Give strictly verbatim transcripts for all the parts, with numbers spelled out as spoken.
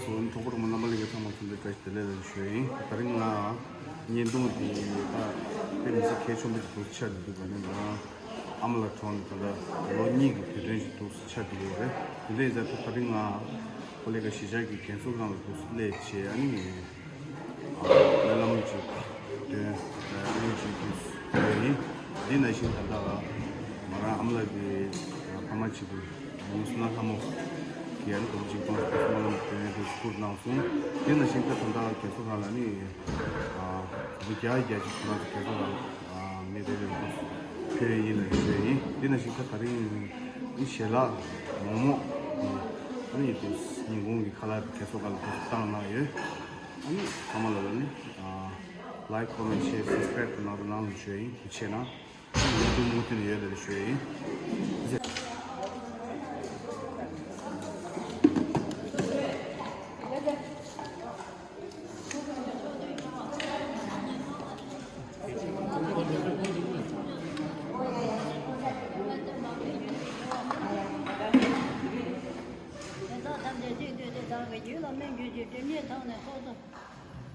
སོ་གྲོགས་པོ་གྲོགས་མོ་རྣམ་པ་ལྷན་རྒྱས་ཚང་མ་ཚང་མ་བཀྲ་ཤིས་བདེ་ལེགས་ལ་ཞུ་ཡིན། ད་རིང་ང་བརྙན་ཐུང་འདི་ད་དཔེ་མི་སྲིད་གལ་ཆེན་པོ་ཅིག་འདུག་ཆགས་འདུག་ག་ནས་ང་ཨ་མ་ལགས་གྲོངས་ནས་ད་ལྟ་ལོ་གཉིས་ཀྱི་དུས་དྲན་ཞིག་འདུག་ཆགས་འདུག་ག་རེད། དེ་འདྲ་ཡིན་ཙང་ད་རིང་ང་ཀོ་ལི་གྷལ་གཞིས་ཆགས་ཀྱི་རྒན་གསོ་ཁང་ལ་འདུག་སླེབས་བྱས། ཨ་ནི་སྨོན་ལམ་ཅིག་འདོན་ཨ་ནི་ཅིག་འདུག་ཡོད་ཡིན། འདི་ནང་བཞིན་ད་ལྟ་ང་རང་ཨ་མ་ལགས་ཀྱི་ཕ་མ་གཅིག་གི་མུ་སི་ན་ལྷ་མོ་གི་ཨ་ནི་སྒོར་གཅིག་སྟོང་ཞིག་སྨོན་ལམ་འདོན་དུ་བསྐུར་གནང་སོང་། འདི་ནང་བཞིན་ད་ད་ལྟ་རྒན་གསོ་ཁང་ལ་ནི་ཨ་སྒོར་བརྒྱ་བརྒྱ་ཅིག་ཁོ་རང་ཚོ་རྒན་གསོ་ཁང་ལ་མི་རེ་རེ་ལ་ཕེབས་ཡིན་ལ་ཞུས་ཡིན། འདི་ནང་བཞིན་ད་ད་རིང་ནི་ཞལ་ལག་མོག་མོག་ཨ་ནི་དེ་ཉིན་གུང་གི་ཁ་ལག་རྒན་གསོ་ཁང་ལ་བཏང་གནང་ཡོད། ཨ་ནི་ཚང་མ་ལ་ལ་ནི་ཨ་like, comment, share, subscribe དུ་གནང་རོགས་གནང་ལ་ཞུས་ཡིན། དེ་བྱས་ན་ཡིན་དུ་མུ་མཐུད་ནས་ཡོད་ལ་ཞུས་ཡིན།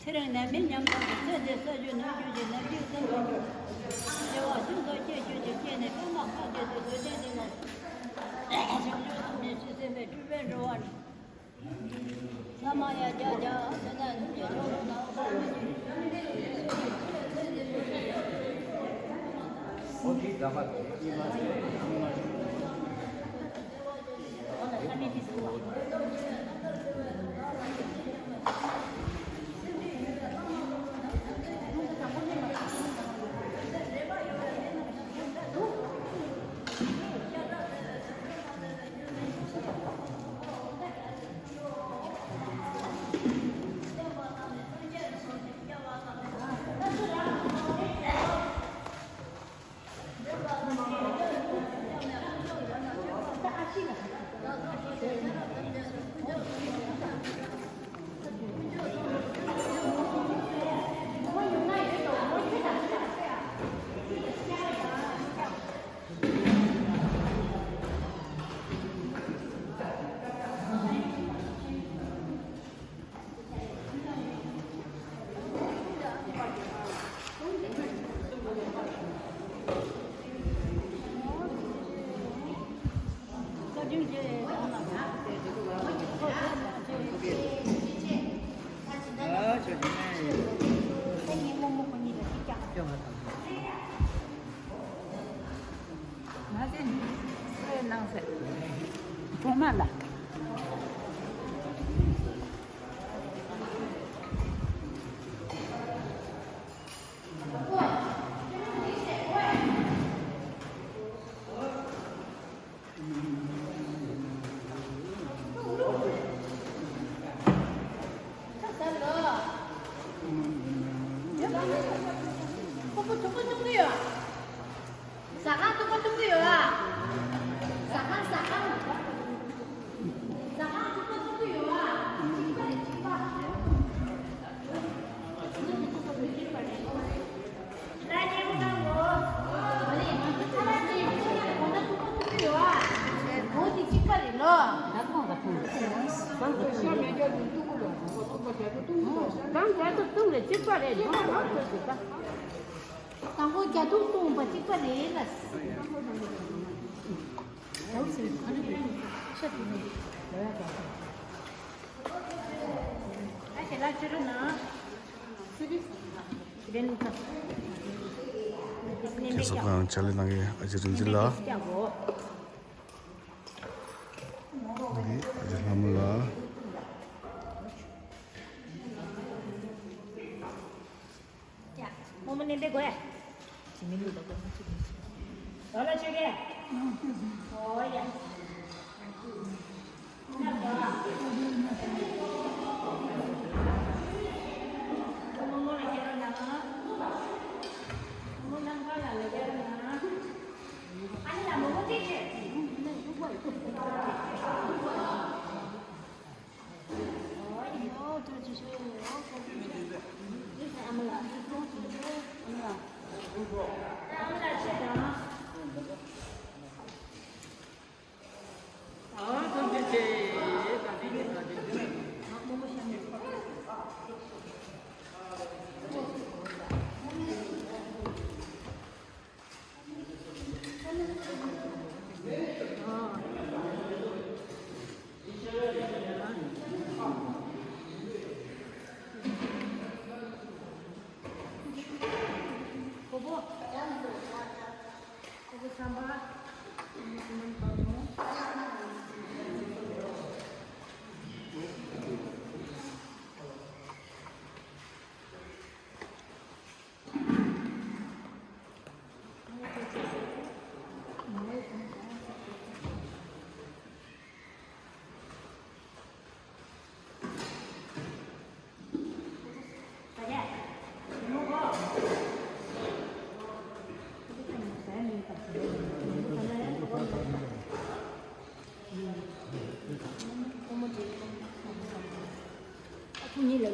ཚེ་རིང་ནད་མེད་ཉམ་ཐག་གི་ཚེ་འདི་ས་བཅུད་ནོར་རྒྱུ་ཞིག་ནམ་རྒྱུན་བསམ་དུ་འགྱུར། བདེ་བ་ཆུང་ཚོ་སྐྱེ་ཤོས་ཀྱི་སྐྱེས་ནས་ཕ་མ་ཁ་བདེ་དུ་བདེ་ལྡན་འདི་ལ། བྱང་ཆུབ་སེམས་དཔའི་སྤྲུལ་པའི་འགྲོ་བ་ནི། བླ་མ་ཡ་རྒྱ་རྒྱ་དེ་ན་ནུབ་ཀྱི་ཕྱོགས་ལ་ནང་པ་མི་ཉིད། མ་ཟད་ནི་སོའི་སྣང་ཟེར། གྲོག་མ་ལ། ཟ་ཁང་ཐུག་པ་ཐུག་གི་ཡོད་ཨ། ཟ་ཁང་ཟ་ཁང་། ཟ་ཁང་ཐུག་པ་ཐུག་གི་ཡོད་ཨ། གཅིག་པ་རེད་གཅིག་པ། ད་སྙན་པོ་གནང་གོ། ཨ་ནི་ང་ཚོ་ཁ་ལག་ཅིག་གོན་ན་ཐུག་པ་ཐུག་གི་ཡོད་ཨ། གོ་དེ་གཅིག་པ་རེད་ལོ། ད་ཁོང་ག་ཐུག་ཤ་མེད་རྒྱ་དུ་ཐུག་གི་ལོ། གོ་ཐུག་པ་རྒྱ་དུ་ཐུག་གི་ལོ། ད་རྒྱ་དུ་ཐུག་རེད་གཅིག་པ་རེད་ལོ། ང་ཐུག་གི་ད། དང་པོ་རྒྱ་ཐུག་བཏུང་བ་གཅིག་པ་རེད་ལ། ཁྱེད་ཚོ་གང་ཕྱག་ལས་གནང་མཁན་ཨ་ཅེ་རིན་ཆེན་ལགས། འདི་ཨ་ཅེ་ལྷ་མོ་ལགས། རྨོ་མོ་ནས་འདི་དགོས། ཅི་མི་ལུས་ལ་དགོས་མ་ཅི་མི་ཤེས། ལོ་ལོ་ཆོས་རྒྱལ། ཨོ་ཡ། རྨོ་མོ་ལ་སྐྱེལ་རོགས་གནང་། རྨོ་མོ་ནམ་མཁའ་ལ་ལ་སྐྱེལ་རོགས་གནང་། ཨ་ནི་ལ་རྨོ་མོ་དེ་ཆོས། ཨོ།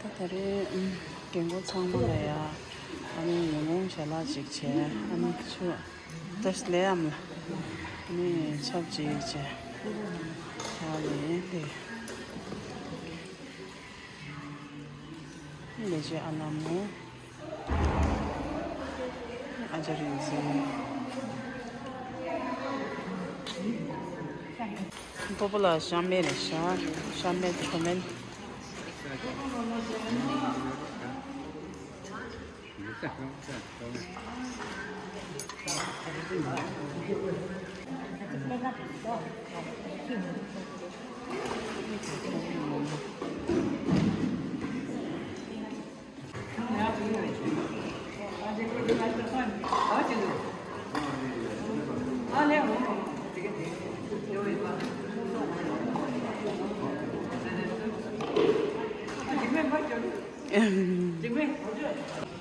ད་ད་རེས་རྒན་གོག་ཚང་མ་ལ་ཡ། ཨ་ནི་ཉོན་མོངས་ཞལ་ལག་ཅིག་བྱས། ཨ་ནི་ཆུ་ཏེས་ལེ་ཨམ་ལ། ཨ་ནི་ཆབ་ཅིག་བྱས། ཨ་ནི་དེ། ལས་བྱེད་ཨ་ལ་མོ། ཨ་ཅག་རིག་འཛིན། སྤོ་བོ་ལགས་ཤ་མེད་རེད་ཤག་ཤ་མེད་ཁྲོ་མེད།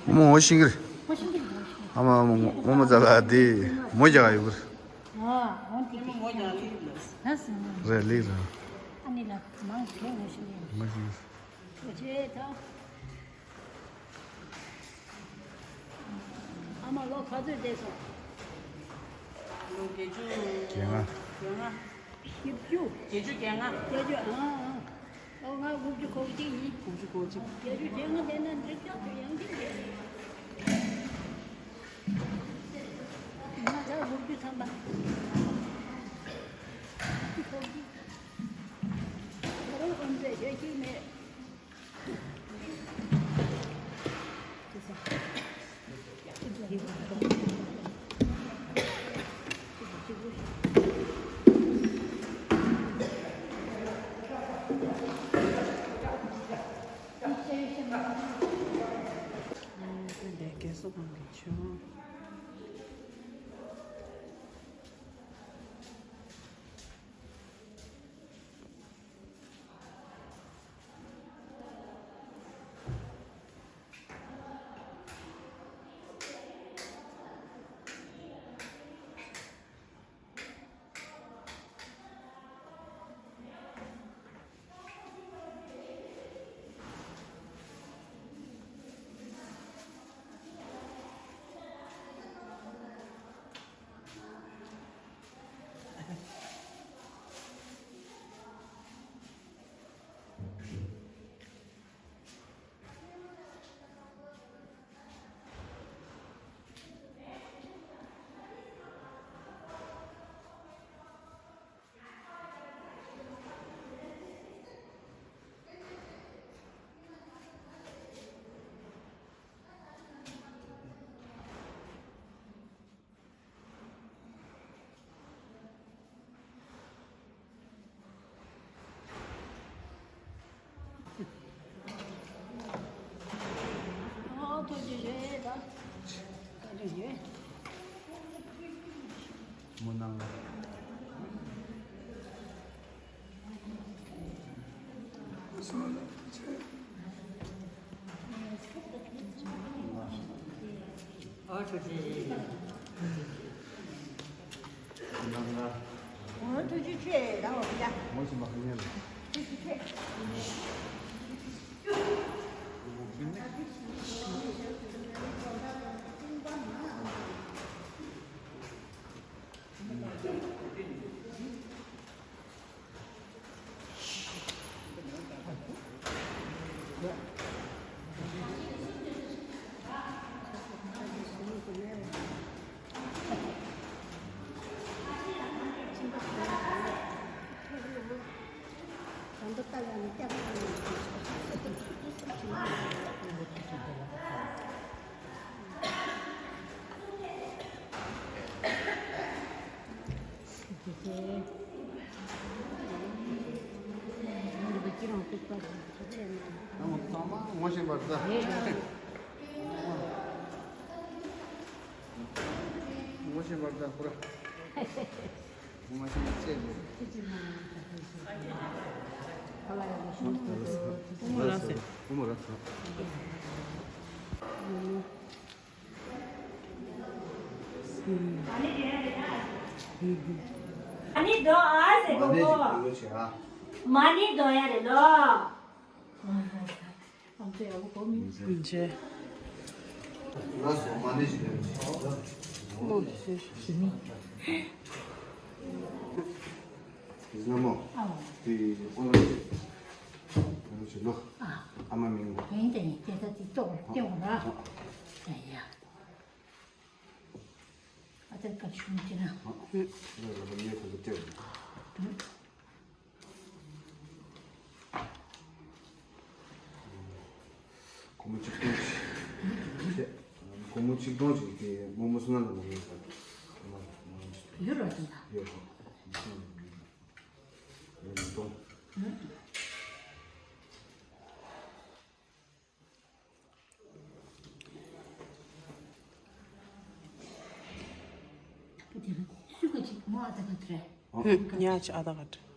མོ་ཤིང་གི་རེད། ཨ་མ་མོ་མོ་མོ་ཙ་ལ་དེ་མོ་རྒྱག་ཡོད་གི་རེད། ཨ་འོན་ཏེ་རེད་ལིག་ར། ཨ་ནི་ལ་མང་ཆེ་ངོ་ཤེས་ཡིན། ངོ་ཤེས། ཨ་མ་ལོ་ག་ཚོད་བསྡད་སོང་། ལོ་བརྒྱད་ཅུ། བརྒྱད་ལྔ། བརྒྱད་ལྔ། བཞི་བཅུ། བརྒྱད་ཅུ་གྱ་ལྔ། བརྒྱད་ཅུ། ཨ་ཨ། ཨོ་ང་དགུ་བཅུ་གོ་གཅིག་ཡིན། དགུ་བཅུ་གོ་གཅིག་བརྒྱད་ཅུ་གྱ་ལྔ་བསྡད་ན་འགྲིག་ཐག་ཆོད། ཡང་ཅིག་བསྡད་ཡིན། ང་ད་དགུ་བཅུ་ཐམ་པ། དགུ་བཅུ་གོ་གཅིག་ད་རུང་ཨོམ་ཚོད་ཞེ་གཅིག་མེད། ཨོ་ཐུགས་རྗེ་ཆེ་ད། བཀའ་དྲིན་ཆེ། མོ་ནང་ལ། ཨོ་ཐུགས་རྗེ་ཆེ། ནང་ལ། ཨོ་ཐུགས་རྗེ་ཆེ་ད་འོ་ཡ། ངོ་ཤེས་མ་ཁ་ཉན་ལ། ཐུགས་རྗེ་ཆེ། ངོ་ཤེས་པར་ད། ངོ་ཤེས་པར་ད་ཁོ་ར། ངོ་ཤེས་པར་ཅེས་ལེ། ཀུ་མུ་ར་སེ། ཀུ་མུ་ར་སེ། མ་ཎི་འདོན་ཨ་ཟེར་གོ་གོ། མ་ཎི་འདོན་ཡ་རེད་ལོ། ལགས་སོ། མ་ཎི་ཞིག་ལས། ཟིན་མོ། དེ་ཨོ་ལ་ཞིག་ལོ། ཨ་མ་མིང་། ཡིན་དེ་ཡིན་དེ་ད་དེ་ཏོག་ཏེ་འོ་ར། ཡ་ཡ། ཨ་ད་ཀ་ཆུང་དེ་ན། ཨ་ལ་ལ་ངས་ཁོ་ཚོ་སྤྲད། སྒོར་མོ་ཆིག་སྟོང་ཅིག་སྒོར་མོ་ཆིག་སྟོང་ཅིག་དེ་རྨོ་མོ་བསོད་ནམས་ལ་མ་ཡོང་ས། ཡོད་རོགས་དེ་ན། ཡོད་རོགས། ཡོད་མི་གཏོང་། ཉ་ཅི་ཨ་ད་ག་ཏྲེ།